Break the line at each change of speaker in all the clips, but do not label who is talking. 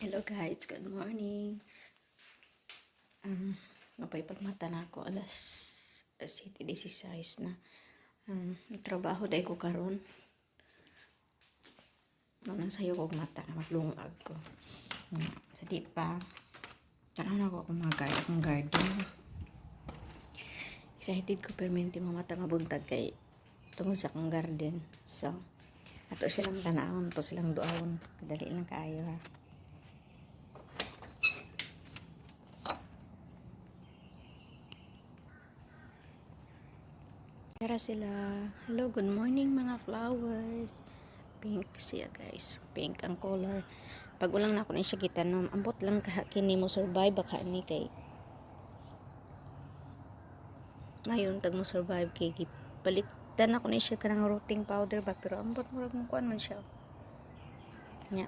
Hello guys, good morning. Mapay pagmata na ako, alas 7:16 na. Trabaho dahil ko karon. Nang sayo ko mata na maglungag ko. Sa di pa, tanaw na ko akong mga garden, akong garden. Excited ko permente mga mata mabuntag kay tungod sa akong garden. So, ato silang tanawon, ato silang duawon. Dali lang kaayo ha. Tara sila. Hello, good morning mga flowers. Pink siya guys. Pink ang color. Pag ulang na ako ni siya gitanom, ambot lang ka kini mo survive baka ni kay mayon tag mo survive kay gipalitan ako ni siya kanang rooting powder ba, pero ambot murag mo kuan man siya. Nya.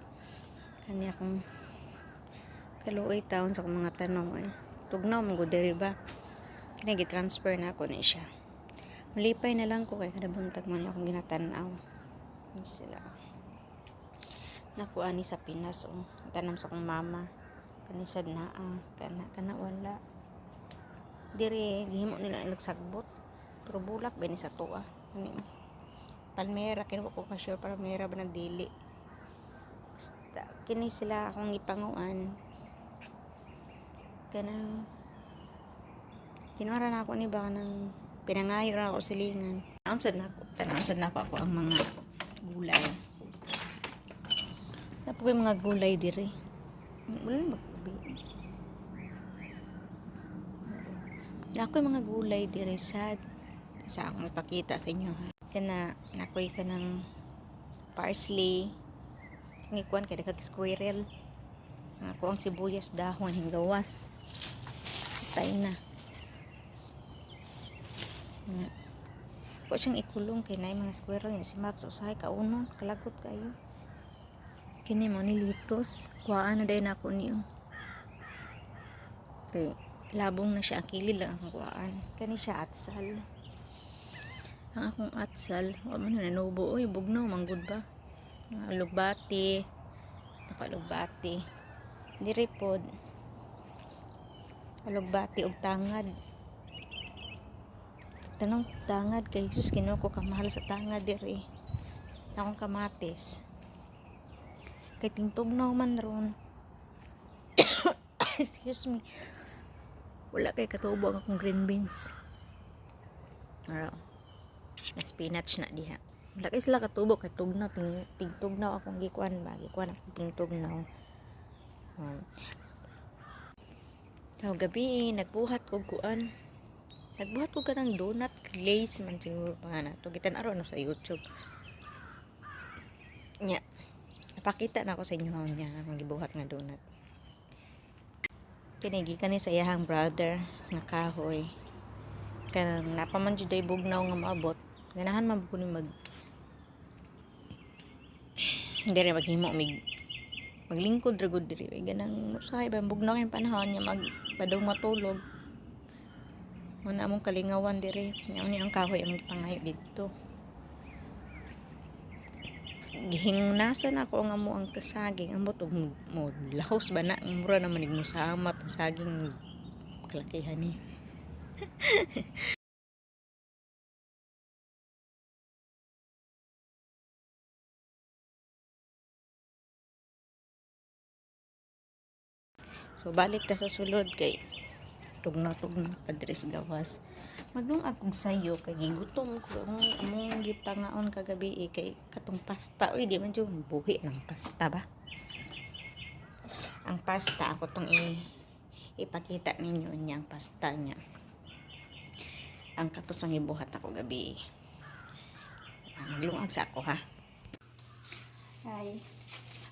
Kani akong kaluoy taon sa akong mga tanom eh. Tugnaw mo gud diri ba. Kini gi-transfer na ako ni siya. Malipay na lang ko kay kada buntag man akong ginatan-aw. Ano sila. Nakuha ni sa Pinas oh. Tanam sa akong mama. Kani sad naa, kana kana wala. Diri gihimo nila ilag sagbot. Pero bulak ba ni sa tuwa. Kani palmera kini ko ka sure palmera ba nagdili. Basta kini sila akong gipanguan. Kanang kinuha na ako ni ba kanang pinangayo ra ako silingan. Taon sad na ako, tan-awon sad nako ako ang mga gulay. Napo yung mga gulay diri. Wala na magkubi. Nako yung mga gulay diri sad. Sa akong ipakita sa inyo ha. Kana nakoy kanang parsley. Ngikuan kay dagkag squirrel. Ang ako ang sibuyas dahon hinggawas. Patay na. Nga. Wa siyang ikulong kay naay mga squirrel niya si Max usahay kaunon kalagot kayo. Kini mo ni litos, kuhaan na dayon nako niyo. Kay labong na siya, ang kilid lang akong kuhaan. Kani siya atsal. Ang akong atsal, wa man na nanubo oy, bugnaw manggod ba. Alugbati. Nakalugbati. Diri pod. Alugbati og tangad. Tanong tangad kay Jesus Ginoo ko kamahal sa tangad diri. Akong kamatis. Kay tingtugnaw man ron. Excuse me. Wala kay katubo ang akong green beans. Ara. Na spinach na diha. Wala kay sila katubo kay tugnaw ting tingtugnaw akong gikuan ba, gikuan akong tingtugnaw. So gabi nagbuhat ko kuan. Nagbuhat ko kanang donut glaze man siguro pa nga na. To gitan aron sa YouTube. Nya. Napakita na ako sa inyo niya akong gibuhat nga donut. Kini gikan ni sa iyahang brother nga kahoy. Kanang napaman jud ay bugnaw nga maabot. Ganahan man ko ni mag diri maghimo mig maglingkod ra gud diri. Ganang usahay ba bugnaw kay panahon niya mag padung matulog. Muna among kalingawan diri. Nya ni ang kahoy ang pangayo didto. Gihingnasan ako ang amo ang kasaging ambot og mo lahos ba na mura naman ig mosamat ang saging kalakihan ni. So balik ta sa sulod kay tugnaw-tugnaw pa diri sa gawas. Maglungag kog sayo kay gigutom ko ang among gipangaon kagabi eh, kay katong pasta uy di man jud buhi ng pasta ba. Ang pasta ako tong ipakita ninyo niya ang pasta niya. Ang katusang ibuhat ako gabi. Maglungag sa ako ha. Ay,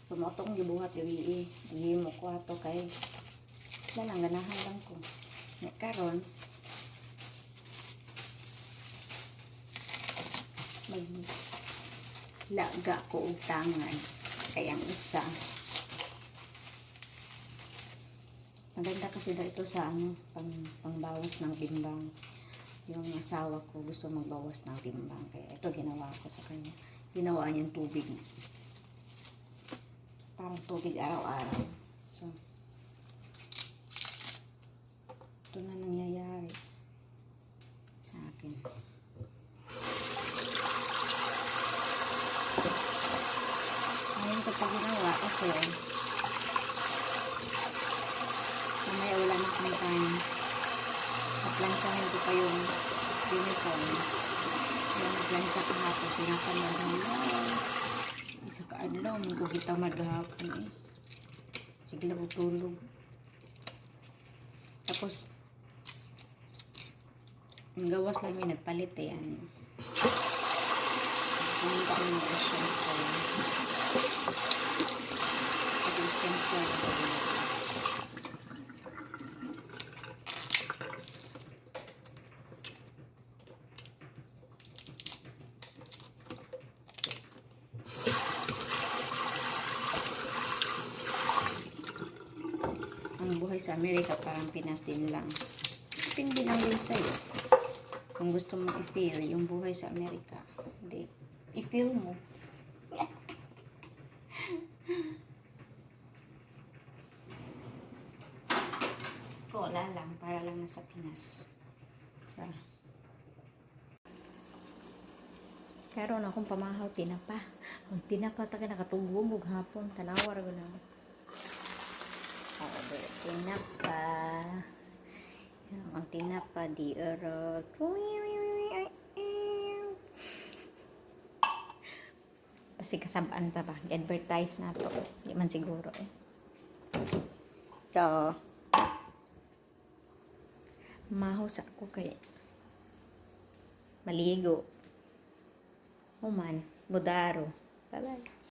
pumotong gibuhat gabi eh. Gihimo ko ato kay wala lang, ganahan lang ko. Nya karon maglaga ko og tangan kay ang isa maganda kasi daw ito sa ano pangbawas ng timbang. Yung asawa ko gusto magbawas ng timbang kaya ito ginawa ko sa kanya. Ginawa niyang tubig. Parang tubig araw-araw. So, ito na nangyayari sa akin. Ngayon ko pa ginawa kasi mamaya wala na akong time. Paplansyahin ko pa yung uniform. Yung nagplansya kahapon, tinatamad na. Isa ka adlaw, man ko gitamad gahapon eh. Sige lang ko tulog. Tapos, ang gawas lang may nagpalit eh. Ano. Pumunta kami ng Asian store. Sa Asian store lang kami. Ang buhay sa Amerika, parang Pinas din lang. Depende lang din sa'yo. Kung gusto mong i-feel yung buhay sa Amerika, hindi, i-feel mo. Ko, wala lang. Para lang nasa Pinas. So, karon akong pamahaw tinapa. Ang tinapa ta kay nakatugong og hapon. Tanawa ra na. Order tinapa. Ang tinapa di erot. Kasi kasabaan ta ba? Advertise na to. Di man siguro eh. So, mahaw sa ako kay maligo. Human, budaro. Bye-bye.